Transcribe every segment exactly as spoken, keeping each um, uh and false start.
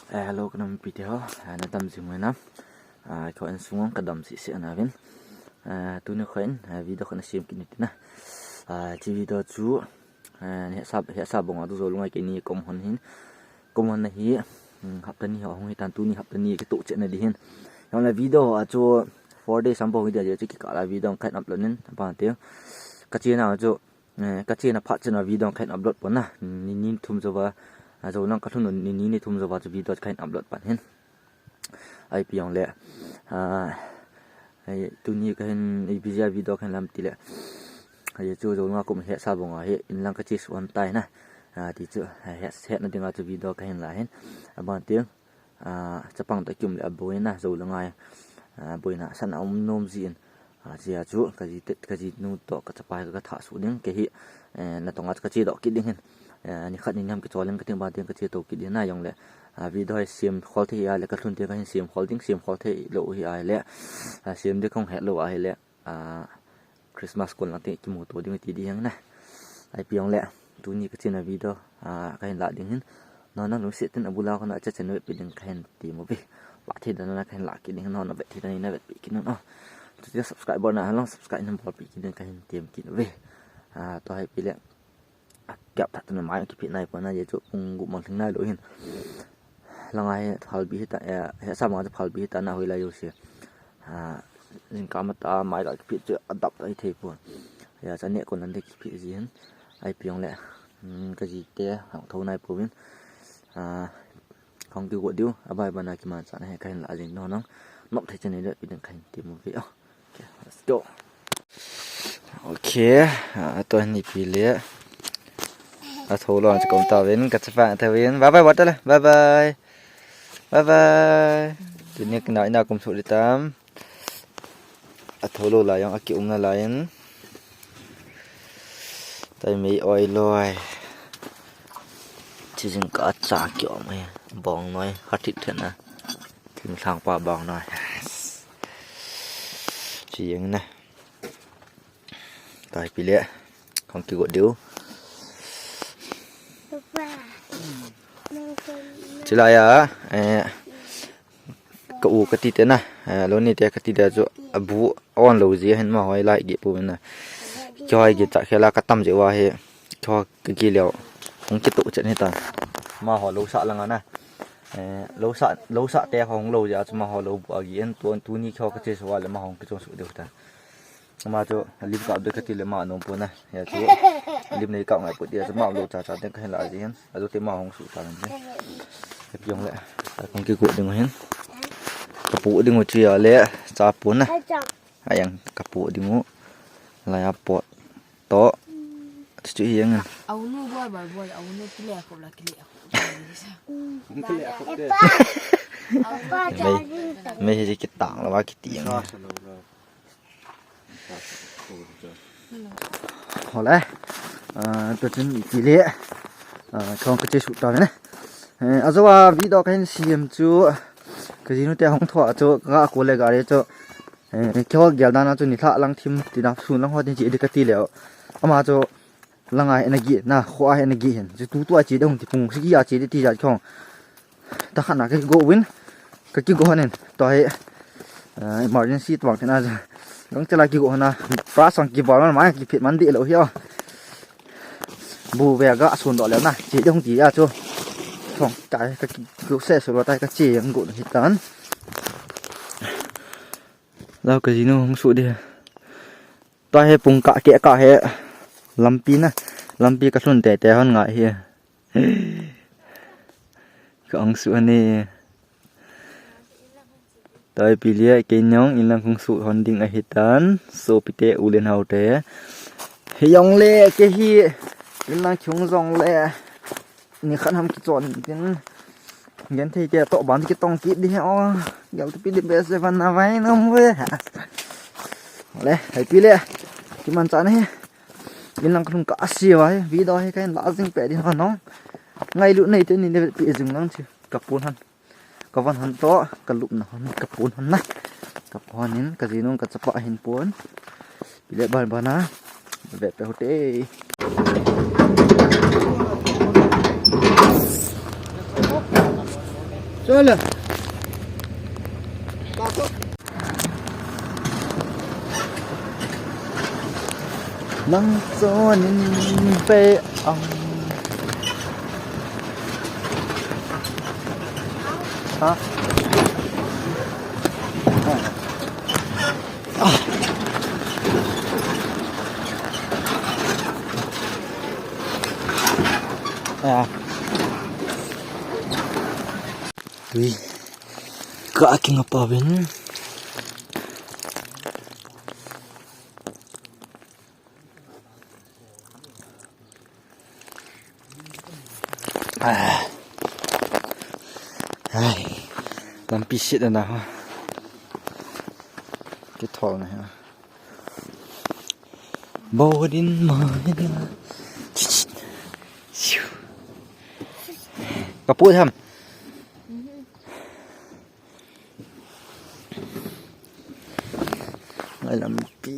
Eh, hello, ka nam pi te ho. Ah, na dam jing uvin na. Ah, kho insung ka dam sisi ana vin. Ah, tuni kho in, ah, video kho na sem kit ni tina. Ah, chi video chu, ah, he sa, he sa bong a tu zo lungai ke ni kom hon hin. Kom hon na hi, hmm, hapta ni ho hung hi tan tuni hapta ni ke tu che na di hin. Yong la video a chu four days sam bong hi dia chu ki ka la video khan upload nin. Ba te. Ka chi na chu, Eh, ka chena phat chena video khan upload pon na. Ni ni thum jova, ah, zo lang ka lhun ni ni ni thum jova chu video khan upload pan hin. Ai pi yong le. Ah, ai tuni ka hin i busy a video khan lam ti le. Ai chu zo lang kum he sa bong a he in lang ka chi suan tai na. Ah, ti chu, ah, he, he na dinga chu video ka hin la hin. Aban ti. Ah, chapang ta kium le a boina zo la ngai. Ah, boina san a um nom jin. Ah, chia chu ka ji te, ka ji nu to ka chapa ka tha su ding ke hi. Eh, na tonga ka chi do ki ding hin. Eh, ni khat ni nyam ki chol in ka ting ba ding ka chi to ki ding na yong le. Ah, video hi sem khol thei a le ka lhun te ka hin sem khol ding sem khol thei lo hi a le. Ah, sem de kong he lo a hi le. Ah, Christmas kon lang te kimu to ding ti di hang na. Ai pi yong le. Tuni ka chena video, ah, ka hin la ding hin. No, no, no, se tin abula ko na cha chena pi ding ka hin ti mo pi. Ba thi da na ka hin la ki ding no, no, vet thi da ni na vet pi ki no, no. Tu ti subscriber na, long subscribe na bol pi ki ding ka hin ti mo ki no pi. Ah, to hai pi le. Kap tha tu na mai ki pi nai po na ye chu kung gu mang thing nai lo hin. Langa hi phalbi hita, eh, he sa ma chu phalbi hita na hoi lai jo se. Ah, jingkah ma ta mai la kipi chu adap ta hi thei pon. Ya, cha ne kon nan de kipi ji hin. Ai pi yong le. Hmm, ka ji te, hang tho nai pon. Ah, khong ki go diu, abai bana ki man cha na he ka hin la jing no nang. Nop thei chen ni de pi ding ka hin ti mo vi. Oh. Okay, let's go. Okay, ah, to ni pi le. A tho lo, an cha kom ta vin, ka cha pa ta vin. Bye bye, water le. Bye bye. Bye bye. Tuni ka na ina kum su di tam. A tho lo la yong a ki um na la yin. Tai mei oi loi. Chi jing ka cha ki um e. Bong noi, ha thit then a. Thim thang pa bong noi. Chi yeng na. Tai pi le. Khong ki go diu. Chi la ya, eh, ka u ka ti te na, eh, lo ni te ka ti te chu abu on lo ji hin ma hoi lai gi pu na. Ki hoi gi ta khela ka tam ji wa he. Ki hoi ka gi leo. Hung ki tu chen hi ta. Ma ho lo sa langa na. Eh, lo sa, lo sa te hong lo ja chu ma ho lo bu a gi en tu, tuni ki hoi ka che so wa le ma hong ki chon su diu ta. Ama chu lim ka de ka ti le ma nom pu na. Ya chu lim nei ka ngai pu ti chu ma lo cha cha te ka hin la ji hin. A chu te ma hong su ta le. He pi yong le. Ka kong ki go ding hin. Ka pu ding u chu ya le cha pu na. Ayang ka pu ding u. La ya pot. To. Chu chu hi yang. Au nu boi boi boi, au nu ki le ko la ki le ko. Ki le ko te. Mei, mei hi ki tang la wa ki ti yang. Hole. Ah, to chun i ti le. Ah, khong ka che su ta ne. Eh, a zo a video ka hin sem chu. Ka ji nu te hong tho a chu ka ko le ga re chu. Eh, kyo gel dan a chu ni thla lang thim ti na sun lang ho tin chi de ka ti le. Ama chu langa hi na gi, na kho a hi na gi hin. Chu tu tu a chi de hung ti pung si gi a chi de ti ja khong. Ta khan na ka ki go win. Ka ki go hanin. To hi, ah, emergency tuang thina ja. Gang chala ki go hana. Pra sang ki bal man ma ki phit man di lo hi o. Bu ve ga sun do le na. Chi de hung ti a chu. Khong ta ka ki go se su lo ta ka chi yang go hi tan. Lau ka ji nu hung su de. Tua hi pung kah keh kah hi lampi na, lampi ka lhun tete hon ngai hi. Ka hung su ani. Tua hi pi lia kei nong in lang hung su hon ding ahi tan. Sopi te u le nau te. Hi jong le kei hi in lang chung jong le. Ni khat ham kichon tin. Gen thei te to ban kitong kit di o. Gel to pi di best van na vai nom ve. Le, hai pi le. Kiman cha na hi. In lang khun ka asi vai. Video hi kahin la jing pe di ho nong. Ngailu nei te ni le pi jing nang chi. Ka pun han. Ka van han to, ka lupna han, ka pun han na. Ka pun han in, ka ji nong ka chapa hin pun. Pi le ban ban a. Ve pe ho te. Chole. Nang chonin pe ang. Ha? Ah. Ah. Tui. Ka king apa ben. Ah. Ai. Lampi sit ana ha. Kithol na ha. Bodin ma na. Ka pu tham. Ngai lampi.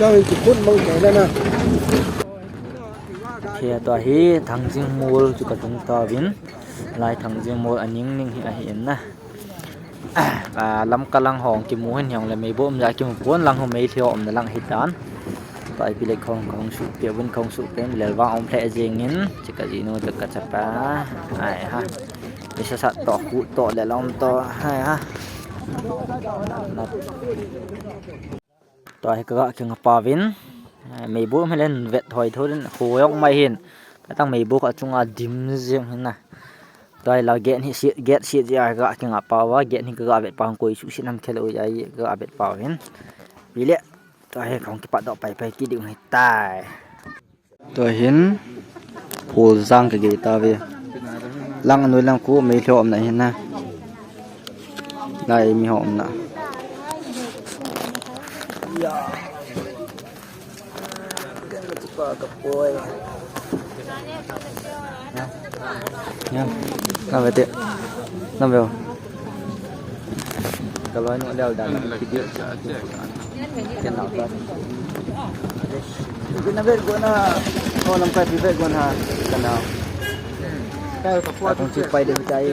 Kau in kipun mang kei na na. Khe tua hi Thangjing Mall chu ka tung tauvin. Lai Thangjing Mall a ning ning hi ahi in na. Ah, Lamka lang hong kimu hin hiong le meibu um ja kimu pon lang ho meilhei ho umna lang hi tan. Tua ipi le khong khong su pe vun khong su pen lel vang um lheh jeng in, che ka jinu te ka chapa. Ai ha. Ni sa sa to khu to le lom to. Ai ha. Tua hi ka ga kinga pavin, eh, meibu hi len vet hoi tho din, hu yok mai hin. Ka tang meibu ka chunga dim jing hin na. Tua hi la gate hi si, gate si ji a ga kinga pava, gate hi ka ga vet pa hong koi su si nam khel u ya i ka ga vet pavin. Pi le, tua hi ka hong kipat doh pai pai ki ding hi tai. Tua hin, phul jang ka gei ta ve. Lang anoi lang khu meilhei ho umna hin na. Lai mi ho umna. Ya. Lam ve te. Lam ve ho. Ka loi nu leo dan. Ken nau ta. Ken na ve go na. Ko lam kai pi ve go na. Ka nau. Ka kong chi pai de chai.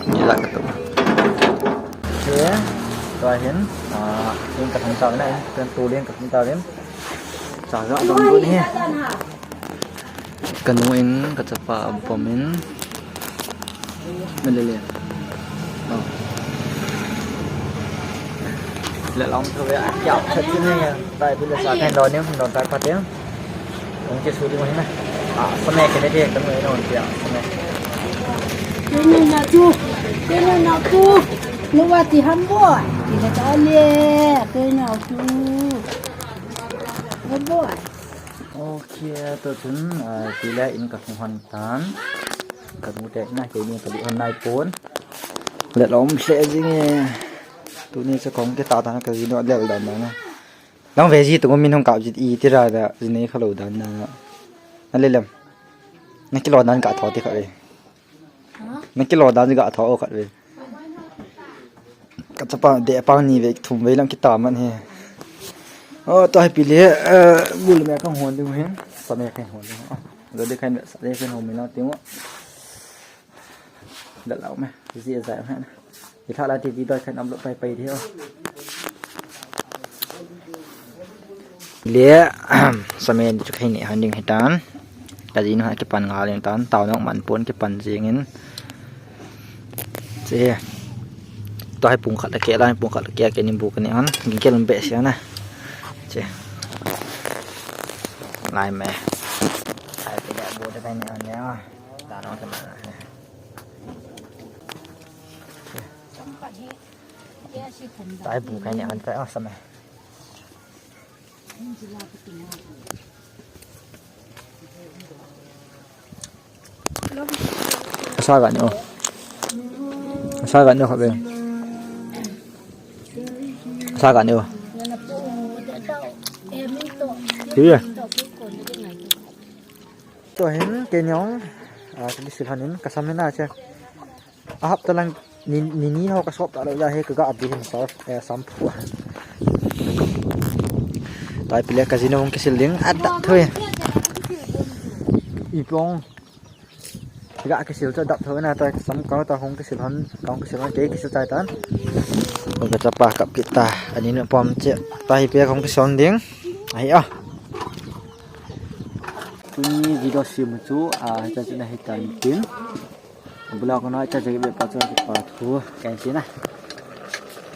Ni la ka tu. Che. Tua hin. Ah, ken ka thong ta na. Ken tu len ka thong ta len. Sa ga bang go ni. Ka nu in ka chapa a bom in. Mele le. Oh. Le long tho ve a kiao khat chin he. Tai pi le sa kai don nim don tai pa teng. Long che su di mo hin na. Ah, sa me ke ne de ka nu in on pia sa me. Kene na tu. Kene na tu. Lu wa ti ham bo. Ti le ta le. Kene na tu. Ham bo. Ok, tua chun, ah, tile in ka hung hon tan. Ka nu te na keini ka lut hon nai pon. Let lom hle jing e. Tuni chu kong ke ta ta ka jinu lel dan na. Nang ve ji tu min hung kap ji i ti ra da ji nei kha lo dan na. Na le lem. Na kilo dan ka tho ti kha ve. Na kilo dan ga tho khat ve. Ka chapa de pang ni ve thum ve lang kita man he. Oh, to happy le, eh, gul me ka hon ding he. Sa me ka hon ding. Oh, lo de kan sa de kan hon me na ting. Da lau me. Ji za he. I tha la ti video kan upload pai pai de. Oh. Le, samen chu kei ne han ding hitan. Ka jinu ha kipan ngal in tan, tao nok man pon kipan jing in. Che. To hai pung khat la ke la, pung khat la ke ke ni bu ka ni han. Ging ke lum be sia na. Che. Lai me. Hai ke da bu da kai ni han ya. Ta no ka ma. Tai bu kai ni han pa sa me. Sa ga ni o. Sa ga ni o khabe. Sa ga ni o. Iya. To hin, keini ong, ah, kali sil hanin, kasam na che. Ahap talang ni ni ni ho ka sop ta lo ja he ka ga abi hin sar eh, sam phu. Tai pile ka jin hung kisil ding. Ada thui. Ipong. Ga kisil cho dap thui na tai sam ka ta hung kisil hon ka hung kisil hon ke kisil tai tan. Ka chapa kap kita ani na pom che tai pe hung kisil ding. Ai ah. Tuni video sim chu a ta chu na hitan tin. Bula ko na cha jagi be pa chu pa thu kan si na.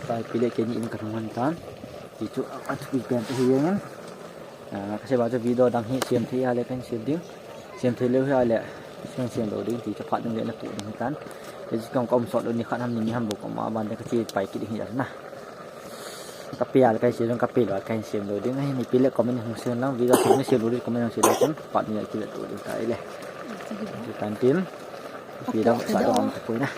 Pa pile ke ni in ka thung han tan. Ti chu a thu pen te hi yang. Ka se ba chu video dang hi sim thei a le kan sim ding. Sim thei le hi a le sim sim lo ding ti chu phat ding le na pu ding tan. Ti chu kong kom sot lo ni khat ham ni ni ham bo ko ma ban de ka chi pai ki ding hi na. Ka pe al kai sim ka pe lo kai sim lo ding. Ni pile comment hung sim lang video sim sim lo ding comment hung sim lo ding. Pat ni ki le to ding ta ile. Ti tan tin. Pi dang sa dong am ta koi na.